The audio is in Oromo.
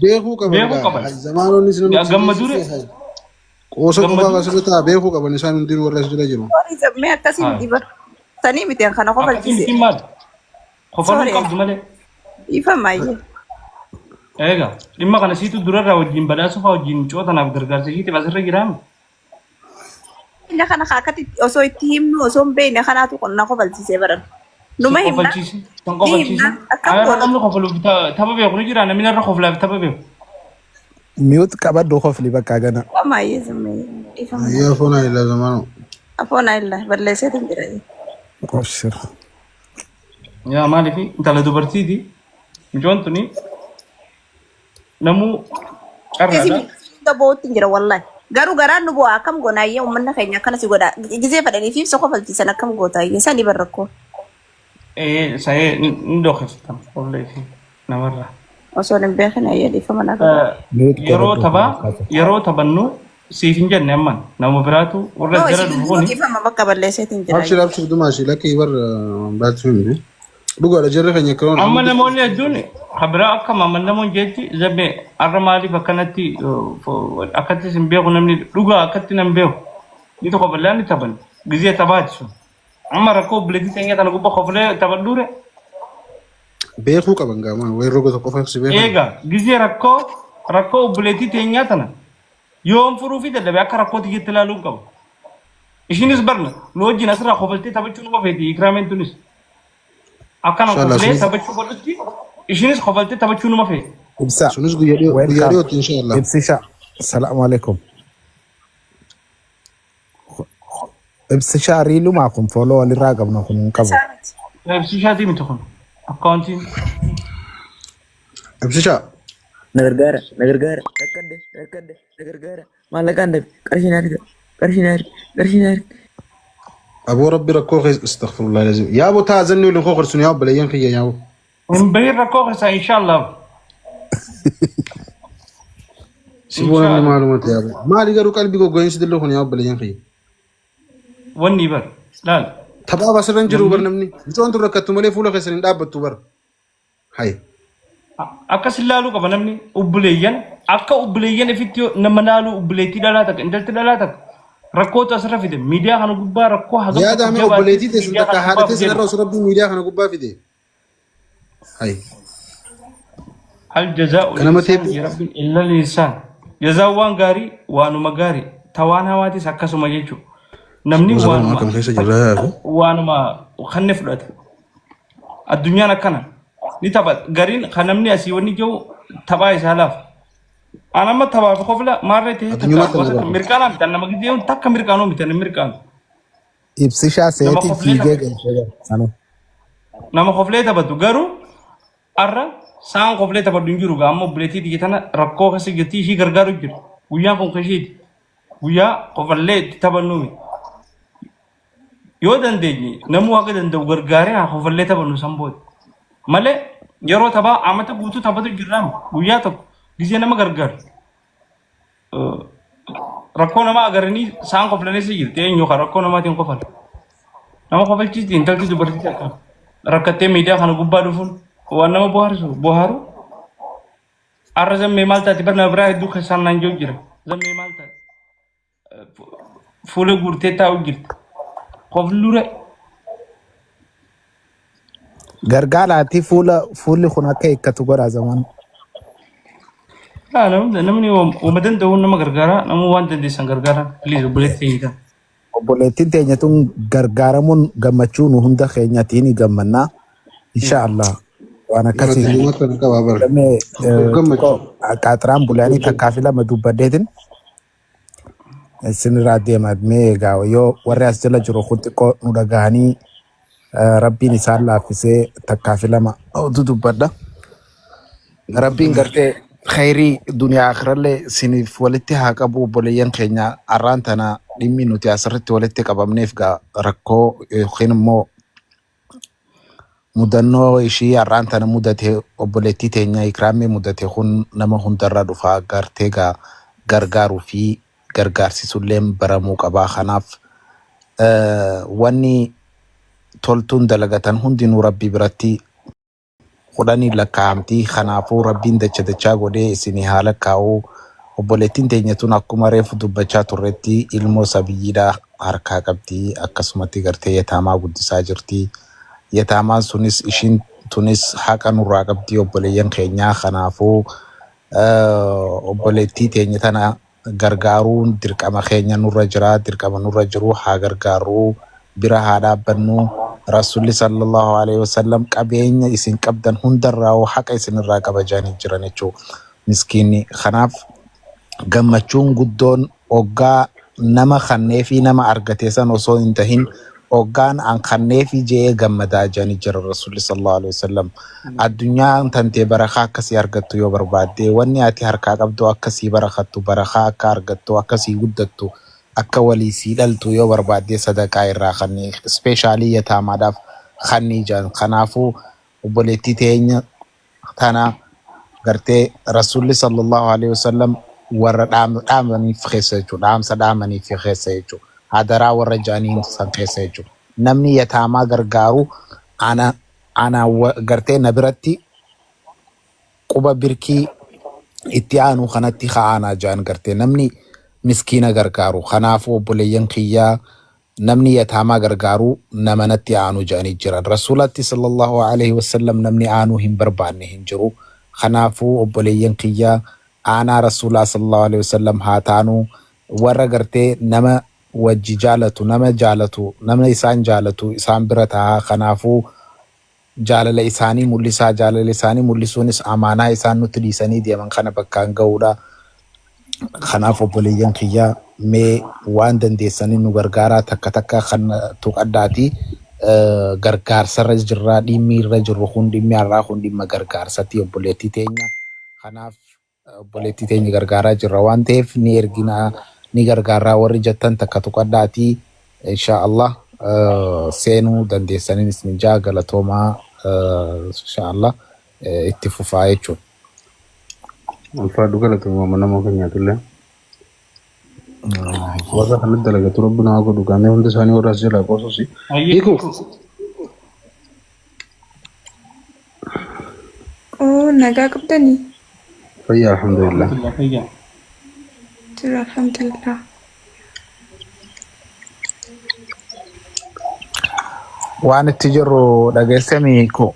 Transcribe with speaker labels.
Speaker 1: Beekuu qaban
Speaker 2: Beekuu
Speaker 1: gaa.
Speaker 2: qaban.
Speaker 1: Hay zamaanonni isin nutti
Speaker 2: Gammaduu
Speaker 1: geessise hay. Qoosa qofaaf
Speaker 2: Gammaduu.
Speaker 1: asirra ta'a beekuu qaban isaan hundinuu warra as jala jiru.
Speaker 3: Sorry, mee akkasii
Speaker 2: Haa.
Speaker 3: miti bara. Sanii miti an kana
Speaker 2: Akkasii
Speaker 3: kofalchise.
Speaker 2: miti maal? Kofaluu
Speaker 3: Sorry.
Speaker 2: qabdu malee.
Speaker 3: Dhiifama ayyee.
Speaker 2: Eega dhimma kana siitu durarraa wajjin badhaasuu fa'aa wajjin cootanaaf gargaarsa ishiitiif asirra jiraame.
Speaker 3: Inni kana akkatti osoo itti himnu osoo hin beekne kanaatu na kofalchiisee baran. Numa
Speaker 2: Si
Speaker 3: himna.
Speaker 2: kofalchiise. Kan
Speaker 3: Ni
Speaker 2: kofalchiise.
Speaker 3: himna. Akkam
Speaker 2: Ayarra
Speaker 3: goona.
Speaker 2: namni kofaluuf tapha beeku ni jira namni irra koflaaf tapha beeku.
Speaker 4: Mute qabadhu kofli bakka gana.
Speaker 3: Dhiifama ayyee zummee. Dhiifama.
Speaker 1: Ayyaa foonaa ilaa zamaanoo.
Speaker 3: Afoon ayilla balleesseetu jira.
Speaker 4: Abshir.
Speaker 2: Yaa maaliif intala dubartiiti. Mucoon tuni namuu carraadha.
Speaker 3: Hunda boo'utti hin jira wallahi. Garuu garaan nu bu'a akkam goona ayyee uummanni keenya akkana si godha. Gizee fedhanii fi ibsa kofalchiisan akkam goota ayyee sani barrakkoo.
Speaker 2: Ee sa'ee ni dhoksiftan qollee fi namarraa.
Speaker 3: Osoo hin beekin ayyee dhiifama naaf godha.
Speaker 4: Mute
Speaker 2: Yeroo
Speaker 4: godhadhu
Speaker 2: taphaa
Speaker 4: fakkaata.
Speaker 2: yeroo taphannu siif hin jenne amman nama biraatu warra
Speaker 3: No
Speaker 2: jala
Speaker 3: isin
Speaker 2: dhufu
Speaker 3: hundinuu
Speaker 2: kuni
Speaker 3: dhiifama bakka balleesseetiin jira
Speaker 1: Abshir
Speaker 3: ayyee.
Speaker 1: abshir dumaashii lakkii bar baachuu hin jiru. Dhugaadha jarri keenya akka
Speaker 2: Amma namoonni hedduun kabiraa akka maaman namoon jeetti zabe har'a maaliif akkanatti akkatti sin beeku namni dhugaa akkatti nan beeku ni tokko bal'aan ni taphan gizee taphaati sun amma rakkoo obboleettii teenya tana gubbaa koflee taphadhuure
Speaker 1: beekuu qaban gaamaa wayii roga tokko qofaaf si beekan.
Speaker 2: eega gizee rakkoo rakkoo obboleettii teenyaa tana yoom furuu fi dadhabe akka rakkoo tiyyatti ilaaluu hin qabu. Ishiinis barna nu wajjin asirraa kofaltee taphachuu numa feeti ikraameen tunis. Akkana
Speaker 1: Inshallah
Speaker 2: koflee
Speaker 1: sunis
Speaker 2: taphachuu godhutti ishiinis kofaltee taphachuu numa feeti.
Speaker 4: Ibsa.
Speaker 1: sunis guyya dhiyoo guyya
Speaker 4: Welcome.
Speaker 1: dhiyootti inshallah.
Speaker 4: Ibsisha. Salaamu alaikum. Ibsisha riilumaa kun fooloo walirraa qabna kun hin qabu.
Speaker 3: Isaa miti.
Speaker 2: Ibsishaatii miti kun akkaawuntiin.
Speaker 1: Ibsishaa.
Speaker 5: Na gargaara, na gargaara, rakkadhe, rakkadhe, na gargaara. Maallaqaan dhabe, qarshii na erga, qarshii na erga, qarshii na erga.
Speaker 1: Aboo rabbi rakkoo keessa astaghfirullah lazim. Yaa boo taa zanni waliin koo korsun yaa obboleeyyan kiyya yaa boo.
Speaker 2: Hin bahin rakkoo keessaa inshaallah.
Speaker 1: Si boo namni
Speaker 2: Inshaallah.
Speaker 1: maalumatti yaa boo. Maali garuu qalbii goggo'iinsi dilloo kun yaa obboleeyyan kiyya.
Speaker 2: Wanni bar laal
Speaker 1: Taphaaf asirra hin jiru bar
Speaker 2: namni
Speaker 1: namni. Mucoon tun rakkattu malee fuula keessan hin dhaabbattu bar. Hay.
Speaker 2: Akkas ilaaluu qaba namni obboleeyyan akka obboleeyyan ifitti yoo nama laaluu obboleettii dhalaa takka intalti dhalaa takka rakkootu asirra fide miidiyaa kana gubbaa rakkoo hagam
Speaker 1: Yaada
Speaker 2: takka
Speaker 1: mee
Speaker 2: jabaatee
Speaker 1: obboleettii teessan
Speaker 2: miidiyaa
Speaker 1: takka
Speaker 2: kana
Speaker 1: haadha
Speaker 2: gubbaa
Speaker 1: teessan
Speaker 2: fidee
Speaker 1: irra osoo rabbiin miidiyaa kana gubbaa fide. Hay.
Speaker 2: Hal jazaa'u
Speaker 1: Kanama
Speaker 2: linsaan
Speaker 1: teephii.
Speaker 2: jee rabbiin illa linsaan. Jazaan waan gaarii waanuma gaarii ta waan hamaatis akkasuma jechuudha. Namni
Speaker 1: Gosa
Speaker 2: waanuma
Speaker 1: akkam keessa jirra yaadu.
Speaker 2: waanuma kanne fudhata. Addunyaan akkana ni tapha gariin kan namni asii wanni jiru taphaa isaa laafa. An amma taphaa fi kofla maarree ta'ee takka
Speaker 1: Addunyummaa tana
Speaker 2: gosa
Speaker 1: barbaada.
Speaker 2: mirqaanaa mitan nama gizee takka mirqaanuu mitan hin mirqaanu.
Speaker 4: Ibsishaa
Speaker 2: Nama
Speaker 4: seetiin
Speaker 2: koflee
Speaker 4: fiigee
Speaker 2: taphatu.
Speaker 4: galchee jira. Sanuu.
Speaker 2: Nama koflee taphatu garuu arra sa'aan koflee taphatu hin jiru gaa amma obboleettii tiyya tana rakkoo keessa jirti ishii gargaaru jira. Guyyaan kun kashiiti. Guyyaa kofallee itti taphannu miti. Yoo dandeenye namuu haga danda'u gargaaree haa kofallee taphannu san booda. Malee yeroo taphaa amata guutuu taphatu jirraam guyyaa tokko gizee nama gargaaru. Rakkoo namaa agaranii saan koflanis jirti eenyu kan rakkoo namaatiin kofala. Nama kofalchiisti intalti dubartii takka rakkattee miidiyaa kana gubbaa dhufuun waan nama bohaarsu bohaaru. Har'a zammee maal taati bar nama biraa hedduu keessaan naan jiru jira. Zammee maal taati fuula guurtee taa'u jirti. Koflure
Speaker 4: Gargaaraatii fuula fuulli kun akka hiikkatu godhaa zaman.
Speaker 2: Namni wama danda'uun nama gargaara. Namuu waan dandeessan gargaara. Please obboleetti keenya tan.
Speaker 4: Obboleettiin teenya tun gargaaramuun gammachuu nu hunda keenyatiin ni gammannaa. Insha Allah waan akkasii.
Speaker 1: Addunyummaa tana qabaa bara.
Speaker 4: Damee
Speaker 1: Of
Speaker 4: xiqqoo
Speaker 1: gammachuu.
Speaker 4: qaaxiraan bulanii takkaa fi lama dubbadheetin isinirraa deema. Mee egaa yoo warri as jala jiru kun xiqqoo nu dhagahanii rabbiin isaan laaffisee takkaa fi lama odu dubbadha. Rabbiin gartee khayrii duniyaa akhirallee isiniif walitti haa qabu obboleeyyan keenya arraan tana dhimmi nuti asirratti walitti qabamneef gaa rakkoo yookiin immoo mudannoo ishii har'aan tana mudate obboleettii teenya Ikraammee mudate kun nama hundarra dhufa gartee gaa gargaaruu fi gargaarsisulleen baramuu qabaa kanaaf wanni toltuun dalagatan hundinuu rabbi biratti Kudhaniin lakkaa'amti. Kanaafuu Rabbiin dacha dachaa godhee isinii haa lakkaa'u. Obboleettiin teenya tun akkuma reefu dubbachaa turretti ilmoo sabiyyiidha harkaa qabdi. Akkasumatti gartee yataamaa guddisaa jirti. Yataamaan sunis ishiin tunis haqa nurraa qabdi obboleeyyan keenyaa. Kanaafuu obboleettii teenya tana gargaaruun dirqama keenya nurra jira. Dirqama nurra jiru haa gargaarru. Bira haa dhaabbannu. Rasuulli sallallahu alaihi wasallam qabeenya isin qabdan hundarraa haqa isinirraa qaba jedhanii jiran jechuudha. Miskiinni. Kanaaf gammachuun guddoon oggaa nama kanneefi nama argate san osoo hin tahin oggaan an kanneefi je'ee gammadaa jedhanii jira Rasuulli sallallahu alaihi wasallam. Addunyaan tantee barakaa akkasii argattu yoo barbaadde wanni ati harkaa qabdu akkasii barakattu barakaa akka argattu akkasii guddattu akka walii sii dhaltu yoo barbaadde sadaqaa irraa kanni ispeeshaalii yataamaadhaaf kannii jedhan. Kanaafuu obboleettii teenya tana gartee Rasuulli sallallahu alaihi wasallam warra dhaamaniif keessa jechuudha. Dhaamsa dhaamaniif keessa jechuudha. Hadaraa warra ja'aniin san keessa jechuudha. Namni yataamaa gargaaru ana ana gartee na biratti quba birkii itti aanu kanatti ka'aanaa ja'an gartee namni miskiina gargaaru. Kanaafuu obboleeyyan kiyyaa namni yataamaa gargaaru nama natti aanu jedhanii jiran. Rasuulatti sallallahu alaihi wasallam namni aanuu hin barbaanne hin jiru. Kanaafuu obboleeyyan kiyyaa aanaa Rasuulaa sallallahu alaihi wasallam haa taanu warra gartee nama wajji jaalatu nama jaalatu nama isaan jaalatu isaan bira ta'a. Kanaafuu jaalala isaanii mul'isaa jaalala isaanii mul'isuunis amaanaa isaan nutti dhiisanii deeman kana bakkaan ga'uudha. Kanaaf obboleeyyan kiyyaa mee waan dandeessanii nu gargaaraa takka takka kan tuqadhaati. Gargaarsarra jirraa dhimmi irra jirru kun dhimmi har'aa kun dhimma gargaarsatti obboleettii teenya. Kanaaf obboleettii teenya gargaaraa jirra waan ta'eef ni erginaa ni gargaaraa warri jettan takka tuqadhaati. Insha Allah seenuu dandeessaniin isin jaa galatoomaa insha Allah itti fufaa jechuudha.
Speaker 1: Ulfaadhu galatoomaa nama keenyaatullee. Warra kanatti dalagatu rabbi naa godhu gaamee hundi isaanii warra as jalaa qoosusi. Hiiku.
Speaker 6: Oo, nagaa qabdanii?
Speaker 1: Fayyaa alhamdulillah.
Speaker 2: Fayyaa.
Speaker 6: Jira alhamdulillah.
Speaker 4: Waan itti jirru dhageessanii hiiku.